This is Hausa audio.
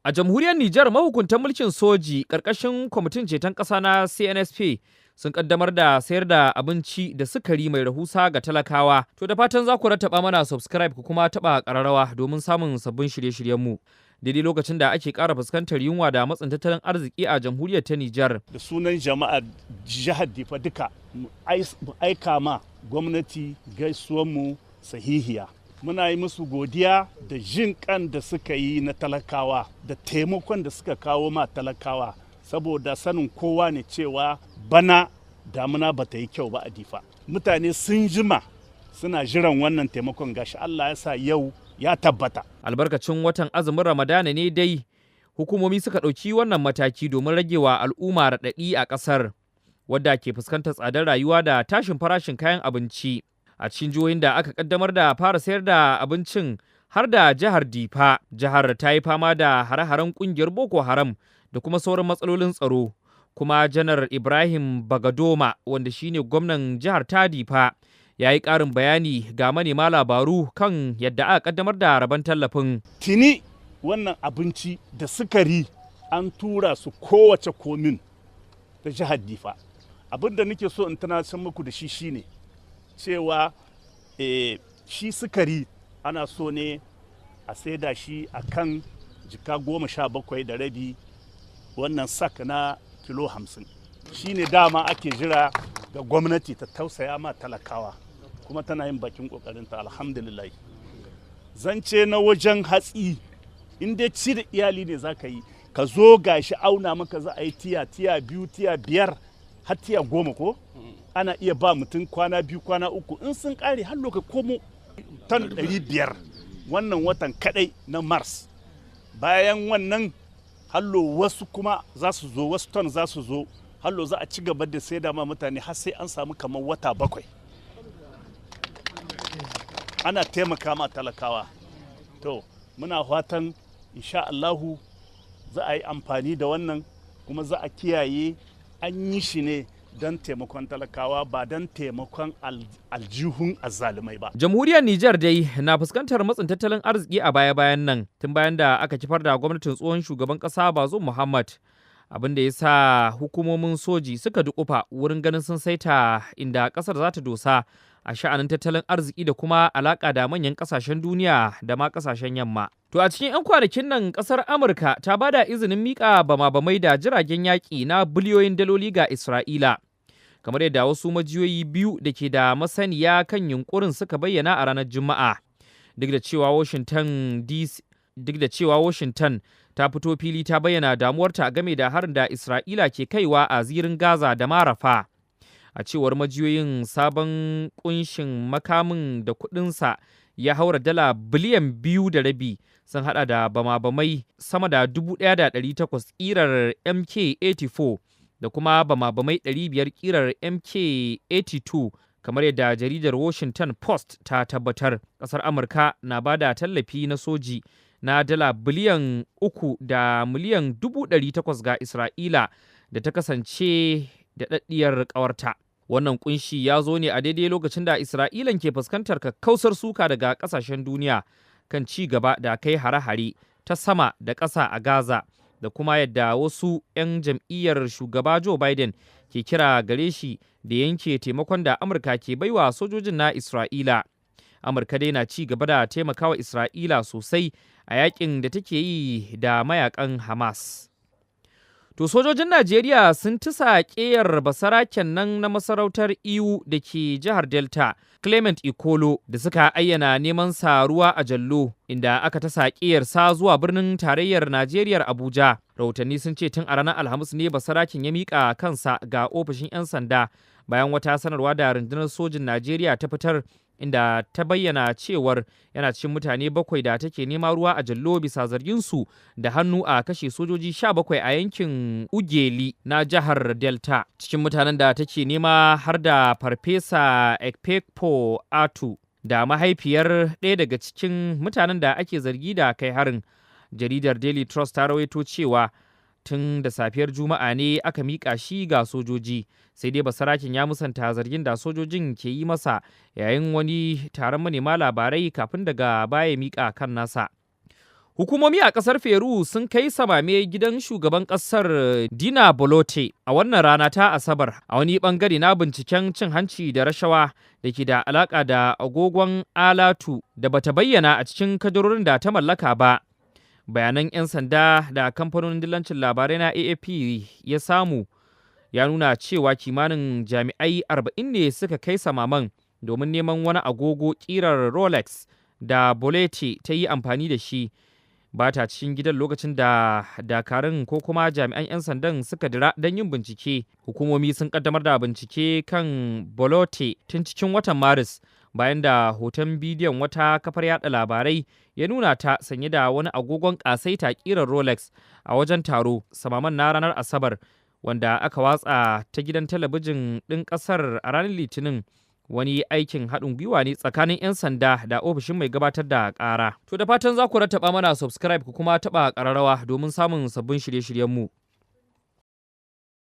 A jamhuriyar Nijar, mahukuntan mulkin soji ƙarƙashin kwamitin ceton ƙasa na CNSP sun ƙaddamar da sayar da abinci da sukari mai rahusa ga talakawa. To, da fatan za ku rattaba mana subscribe ku kuma taɓa ƙararrawa domin samun sabbin shirye-shiryenmu. Daidai lokacin da ake ƙara fuskantar yunwa da matsin tattalin arziki a jamhuriyar ta Nijar. Da sunan jama'a jihar Difa duka, mu aika ma gwamnati gaisuwanmu sahihiya. Muna yi musu godiya da jin kan da suka yi na talakawa da taimakon da suka kawo ma talakawa, saboda sanin kowa ne cewa bana damuna ba ta yi kyau ba a Difa. Mutane sun jima suna jiran wannan taimakon, gashi Allah ya sa yau ya tabbata. Albarkacin watan azumin Ramadana ne dai hukumomi suka ɗauki wannan mataki domin rage wa al'umma raɗaɗi a ƙasar, wadda ke fuskantar tsadar rayuwa da tashin farashin kayan abinci. A cikin jihohin da aka kaddamar da fara sayar da abincin har da jihar Difa. Jihar ta yi fama da hare-haren kungiyar Boko Haram da kuma sauran matsalolin tsaro. Kuma Janar Ibrahim Bagadoma, wanda shine gwamnan jihar ta Difa, ya yi ƙarin bayani ga manema labaru kan yadda aka kaddamar da rabon tallafin. Tuni wannan abinci da sukari an tura su kowace commune ta jihar Difa. Abin da nake so in tunatar muku da shi shine cewa shi sukari ana so ne a saida shi a kan jika 17.5 wannan sac na kilo 50. Shi ne dama ake jira ga gwamnati ta tausaya ma talakawa, kuma tana yin bakin kokarinta, alhamdulillah. Zance na wajen hatsi, in dai ci da iyali ne za ka yi, ka zo gashi auna maka za a yi tiya, tiya 2, tiya 5, har tiya 10, ko ana iya ba mutum kwana 2, kwana 3. In sun kare, har ka komo tan 500 wannan watan kadai na Mars. Bayan wannan, hallo wasu kuma za su zo, wasu ton za su zo, hallo za a ci gaba da saida ma mutane har sai an samu kamar wata 7 ana taimaka ma talakawa. To, muna fatan insha Allahu za a yi amfani da wannan, kuma za a kiyaye an yi shi ne don taimakon talakawa, ba don taimakon aljihun azzalumai ba. Jamhuriyar Nijar dai na fuskantar matsin tattalin arziki a baya-bayan nan, tun bayan da aka kifar da gwamnatin tsohon shugaban ƙasa Bazoum Muhammad. Abin da ya sa hukumomin soji suka dukufa wurin ganin sun saita inda ƙasar za ta dosa a sha'anin tattalin arziki da kuma alaƙa da manyan ƙasashen duniya da ma ƙasashen yamma. To, a cikin 'yan kwanakin nan ƙasar Amurka ta bada izinin miƙa bama-bamai da jiragen yaƙi na biliyoyin daloli ga Isra'ila. Kamar yadda wasu majiyoyi biyu da ke da masaniya kan yunkurin suka bayyana a ranar Juma'a. Duk da cewa Washington ta fito fili ta bayyana damuwarta game da harin da Isra'ila ke kaiwa a zirin Gaza da ma Rafa. A cewar majiyoyin, sabon kunshin makamin da kudinsa ya haura dala biliyan 2.5 sun hada da bama-bamai sama da 1,800 kirar MK-84 da kuma bama-bamai 500 kirar MK-82. Kamar yadda jaridar Washington Post ta tabbatar, kasar Amurka na ba da tallafi na soji na dala biliyan 3 da miliyan 800 ga Isra'ila da ta kasance da daɗaɗɗiyar ƙawarta. Wannan kunshi ya zo ne a daidai lokacin da Isra'ilan ke fuskantar kakkausar suka daga ƙasashen duniya kan ci gaba da kai hare-hare ta sama da ƙasa a Gaza, da kuma yadda wasu 'yan jam'iyyar shugaba Joe Biden ke kira gare shi da yanke taimakon da Amurka ke baiwa sojojin na Isra'ila. Amurka dai na ci gaba da taimakawa Isra'ila sosai a yakin da take yi da mayakan Hamas. To, sojojin Najeriya sun tisa ƙeyar basaraken nan na masarautar Iwu da ke jihar Delta, Clement Ikolo, da suka ayyana neman sa ruwa a jallo, inda aka tasa ƙeyar sa zuwa birnin tarayyar Najeriya Abuja. Rahotanni sun ce tun a ranar Alhamis ne basaraken ya miƙa kansa ga ofishin 'yan sanda, bayan wata sanarwa da rundunar sojin Najeriya ta fitar, inda ta bayyana cewar yana cikin mutane bakwai da take nema ruwa a jallo bisa zarginsu da hannu a kashe sojoji 17 a yankin Ugeli na jihar Delta. Cikin mutanen da take nema har da Farfesa Ekpekpo Atu da mahaifiyar ɗaya daga cikin mutanen da ake zargi da kai harin. Jaridar Daily Trust ta rawaito cewa tun da safiyar Juma'a ne aka miƙa shi ga sojoji, sai dai basarakin ya musanta zargin da sojojin ke yi masa yayin wani taron manema labarai kafin daga baya miƙa kan nasa. Hukumomi a ƙasar Peru sun kai samame gidan shugaban ƙasar Dina Bolote a wannan rana ta Asabar a wani bangare na binciken cin hanci da rashawa da ke da alaƙa da agogon alatu da bata bayyana a cikin kadarorin da ta mallaka ba. Bayanan 'yan sanda da kamfanonin dillancin labarai na AAP ya samu ya nuna cewa kimanin jami'ai 40 ne suka kai samaman domin neman wani agogo ƙirar Rolex da Bolete ta yi amfani da shi. Ba ta cikin gidan lokacin da dakarun ko kuma jami'an 'yan sandan suka dira don yin bincike. Hukumomi sun kaddamar da bincike kan Bolote tun cikin watan Maris, bayan da hoton bidiyon wata kafar yada labarai ya nuna ta sanye da wani agogon kasaita kirar Rolex a wajen taro. Samaman na ranar Asabar, wanda aka watsa ta gidan talabijin ɗin ƙasar a ranar Litinin, wani aikin haɗin gwiwa ne tsakanin 'yan sanda da ofishin mai gabatar da ƙara. To, da fatan za ku rattaba mana subscribe ku kuma taɓa ƙararrawa domin samun sabbin shirye-shiryenmu.